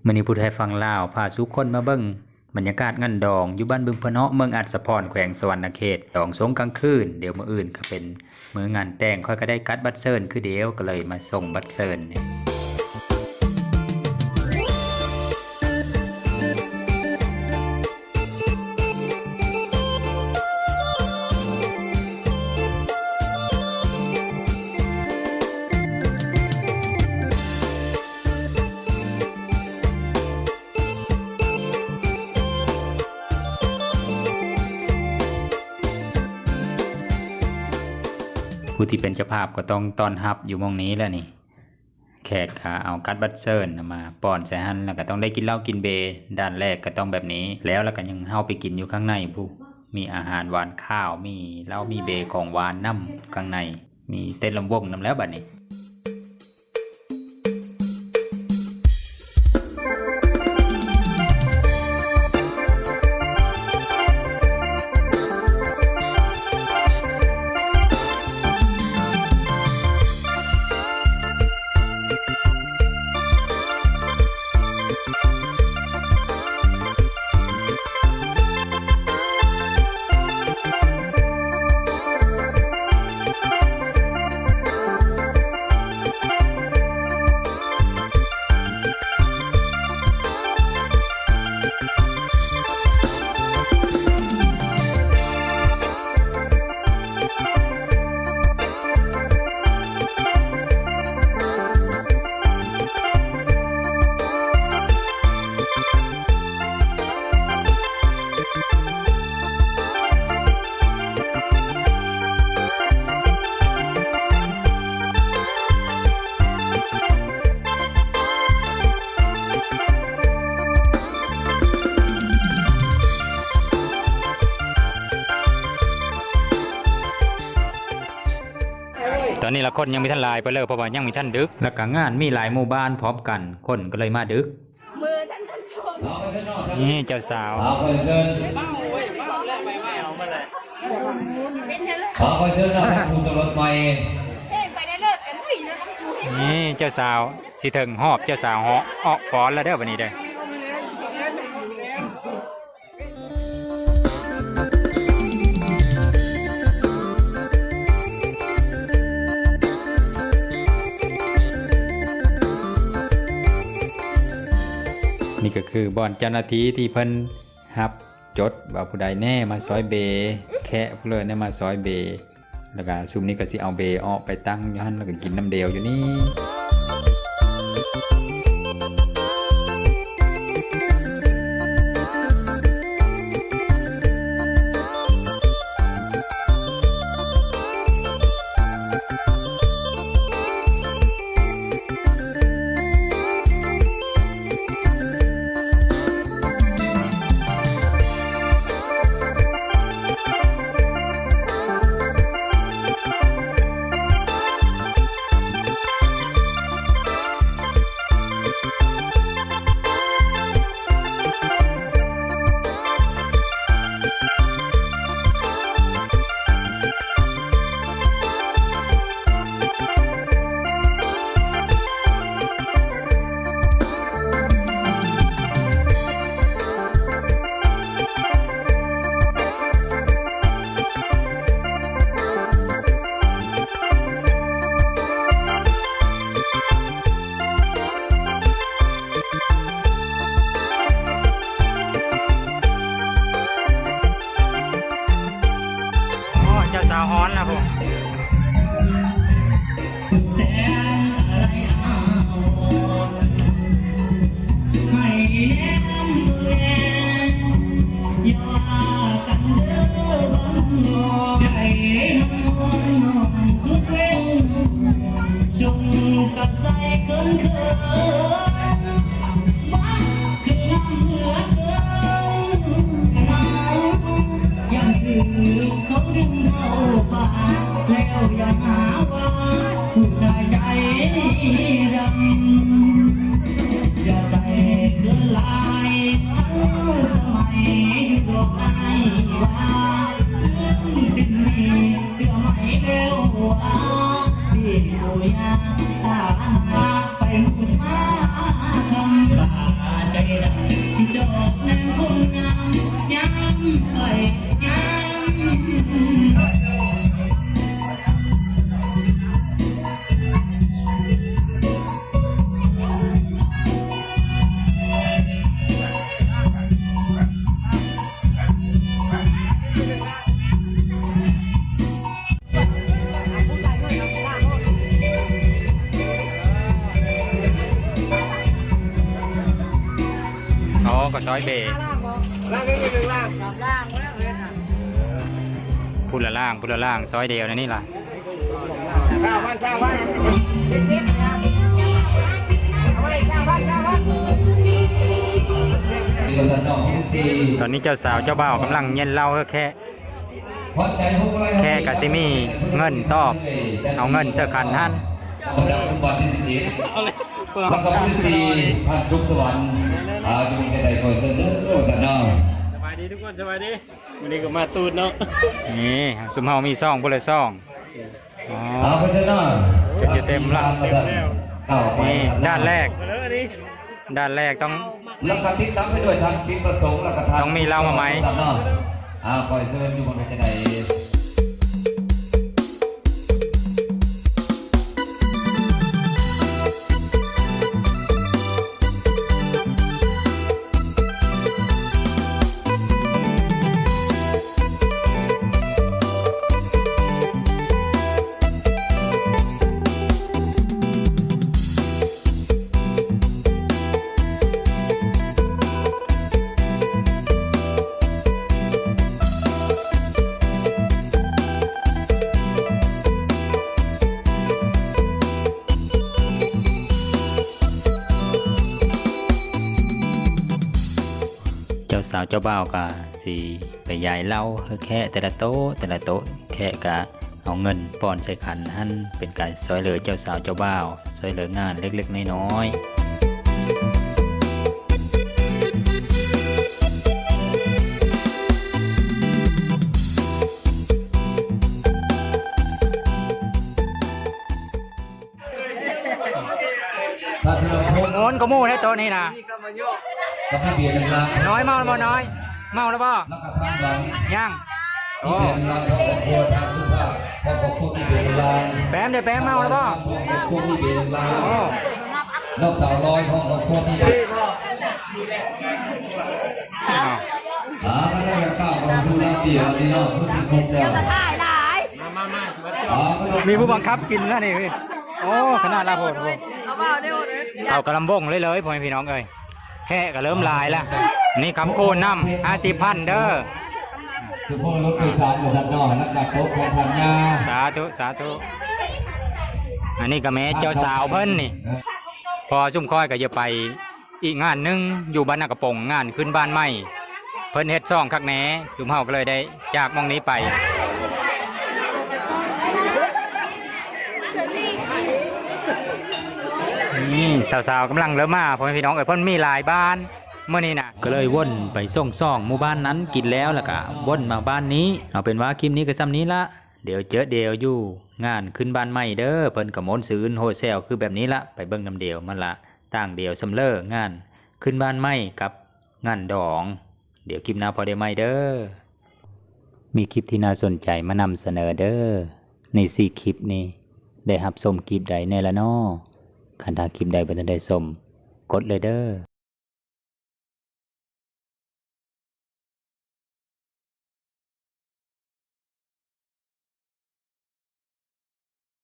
ມື້ນີ້ຜູ້ໄທຟັງລາວພາສູ່ຄົນມາເບິ່ງບັນຍາກາດງານດອງຢູ່ບ້ານບຶງພະເນາະ ເມືອງອັດສະພອນ ແຂວງສະຫວັນນະເຂດ ດອງສົງກາງຄືນ. ດຽວມື້ອື່ນກໍເປັນມື້ງານແຕ່ງ ຂ້ອຍກໍໄດ້ກັດບັດເຊີນຄືດຽວ ກໍເລີຍມາສົ່ງບັດເຊີນນີ້. ຜູ້ທີ່ເປັນເຈົ້າພາບກໍຕ້ອງຕ້ອນຮັບຢູ່ໝ່ອງນີ້ແຫຼະນີ້. ແຂກກໍເອົາກັດບັດເຊີນມາປ້ອນໃສ່ຫັ້ນ ແລ້ວກໍຕ້ອງໄດ້ກິນເຫຼົ້າກິນເບ. ດ້ານແລກກໍຕ້ອງແບບນີ້ ແລ້ວ ແລ້ວກໍຍັງເຮົາໄປກິນຢູ່ຂ້າງໃນພຸ້ນ ມີອາຫານຫວານຄາວ ມີເຫຼົ້າມີເບ ຂອງຫວານນຳຂ້າງໃນ ມີເຕັ້ນລຳວົງນຳແລ້ວບັດນີ້. ຕອນນີ້ລະຄົນຍັງບໍ່ທັນຫຼາຍປານໃດ ເພາະວ່າຍັງບໍ່ທັນດຶກ ແລ້ວກະງານມີຫຼາຍໝູ່ບ້ານພ້ອມກັນ ຄົນກໍເລີຍມາດຶກ. ນີ້ເຈົ້າສາວ ນີ້ເຈົ້າສາວຊິເຖິງຮອບເຈົ້າສາວເຫາະ ອອກຟ້ອນແລ້ວເດີ້ ບັດນີ້ເດີ້. ນີ້ກໍຄືບ່ອນເຈົ້າໜ້າທີ່ທີ່ເພິ່ນຮັບຈົດວ່າຜູ້ໃດແນ່ມາຊອຍເບ ແຂກຜູ້ເລີຍແນ່ມາຊອຍເບ. ແລ້ວກະຊຸມນີ້ກໍຊິເອົາເບອອກໄປຕັ້ງຢູ່ຫັ້ນ ແລ້ວກໍກິນນຳດຽວຢູ່ນີ້. ໂອ້ ເຈົ້າສາວຮ້ອນລະພຸ້ນ. ເສຍໃໝ່ແລ້ວວ່າ ທີ່ບໍ່ຢາກຕາມຫາ ໄປໝູນມາທຳບາຍ. ກໍຊອຍເບ ຜູ້ລະລ່າງ ຜູ້ລະລ່າງ ຊອຍດຽວໃນນີ້ລະ. ຕອນນີ້ເຈົ້າສາວເຈົ້າບ່າວກຳລັງເຢັນເຫຼົ້າເຮີແຄະ. ແຂກກໍຊິມີເງິນຕອບ ເອົາເງິນໃສ່ຂັນຫັ້ນ. ເອົາເລີຍ ລຳດັບທີສິບເອັດ ເອົາເລີຍ ລຳດັບທີສີ່ ທ່ານສຸກສະຫວັນ ເອົາ ຈະມີແຕ່ໃດ ຂໍເຊີນເດີ ວ່າຊັ້ນເນາະ. ສະບາຍດີທຸກຄົນ ສະບາຍດີ. ມື້ນີ້ກໍມາຕູດເນາະ ນີ້ຊຸມເຮົາມີຊອງ ຜູ້ລະຊອງ. ອໍ ເອົາ ເພິ່ນຈະເຕັມລະ ເຕັມແລ້ວ. ນີ້ ດ່ານແລກ ດ່ານແລກຕ້ອງ ແລ້ວກໍຕິດຕາມໄປດ້ວຍທ່ານສິນປະສົງ ແລ້ວກໍທ່ານ ຕ້ອງມີເຫຼົ້າມາໃໝ່ ເນາະ. ອ່າ ຂໍເຊີນຢູ່ບ່ອນໃດກໍໄດ້. ເຈົ້າສາວເຈົ້າບ່າວກະຊິໄປຢາຍເຫຼົ້າໃຫ້ແຂກແຕ່ລະໂຕະ ແຕ່ລະໂຕະ ແຂກກະເອົາເງິນປ່ອນໃສ່ຂັນຫັ້ນ ເປັນການຊ່ວຍເຫຼືອເຈົ້າສາວເຈົ້າບ່າວ ຊ່ວຍເຫຼືອງານເລັກໆນ້ອຍໆ. ໂອ້ນ ກໍໝູ່ໃນໂຕະນີ້ນະ ນ້ອຍເມົາແລ້ວບໍ່ນ້ອຍ? ເມົາແລ້ວບໍ່? ຍັງ. ໂອ້ ແປມເດ້ ແປມເມົາແລ້ວບໍ່? ໂອ້ ນ້ອງສາວນ້ອຍຂອງຄອບຄົວນີ້ ອ້າວ ອ່າ ມາໄດ້ກັບຂ້າວຂອງຜູ້ນຳເດຍວນີ້ເນາະ ຜູ້ທີ່ຄົບແລ້ວ ມີຜູ້ບັງຄັບກິນແລ້ວນີ້. ໂອ້ ຂະໜາດລະໂພດ ເອົາກະລຳວົງເລີຍ ເລີຍ ພໍ່ແມ່ພີ່ນ້ອງເອີຍ ແຂກກໍເລີ່ມຫຼາຍລະ. ນີ້ຄຳຄູນນຳ ຫ້າສິບພັນເດີ ຊຸບເປີລົດໂດຍສານວ່າຊັ້ນເນາະ ແລ້ວກໍໂຕະຂອງພັນຍາ ສາທຸ ສາທຸ. ອັນນີ້ກໍແມ່ເຈົ້າສາວເພິ່ນນີ້ ເພາະວ່າຊຸມຂ້ອຍກໍຈະໄປ ອີກງານໜຶ່ງຢູ່ບ້ານນາກະປົງ ງານຂຶ້ນບ້ານໃໝ່ ເພິ່ນເຮັດຊ່ອງຄັກແນ່ ຊຸມເຮົາກໍເລີຍໄດ້ຈາກໝ່ອງນີ້ໄປ. ນີ້ສາວໆກຳລັງເລີ່ມມາ ພໍ່ແມ່ພີ່ນ້ອງເອີຍ ເພິ່ນມີຫຼາຍບ້ານມື້ນີ້ນະ ກໍເລີຍວົນໄປສົ່ງຊ່ອງໝູ່ບ້ານນັ້ນກິນແລ້ວ ແລ້ວກະວົນມາບ້ານນີ້. ເອົາເປັນວ່າຄລິບນີ້ກໍສ່ຳນີ້ລະ ດຽວເຈີດຽວຢູ່ງານຂຶ້ນບ້ານໃໝ່ເດີ ເພິ່ນກໍມ່ວນຊື່ນໂຮແຊວຄືແບບນີ້ລະ ໄປເບິ່ງນຳດຽວມາລະ ຕ່າງດຽວສຳເລີງານຂຶ້ນບ້ານໃໝ່ກັບງານດອງ. ດຽວຄລິບໜ້າພໍ້ໄດ້ໃໝ່ເດີ. ມີຄລິບທີ່ໜ້າສົນໃຈມານຳສະເໜີເດີ. ໃນສີ່ຄລິບນີ້ ໄດ້ຮັບຊົມຄລິບໃດແນ່ລະນໍ? ຄັນຖ້າຄລິບໃດບໍ່ທັນໄດ້ຊົມ ກົດເລີຍເດີ.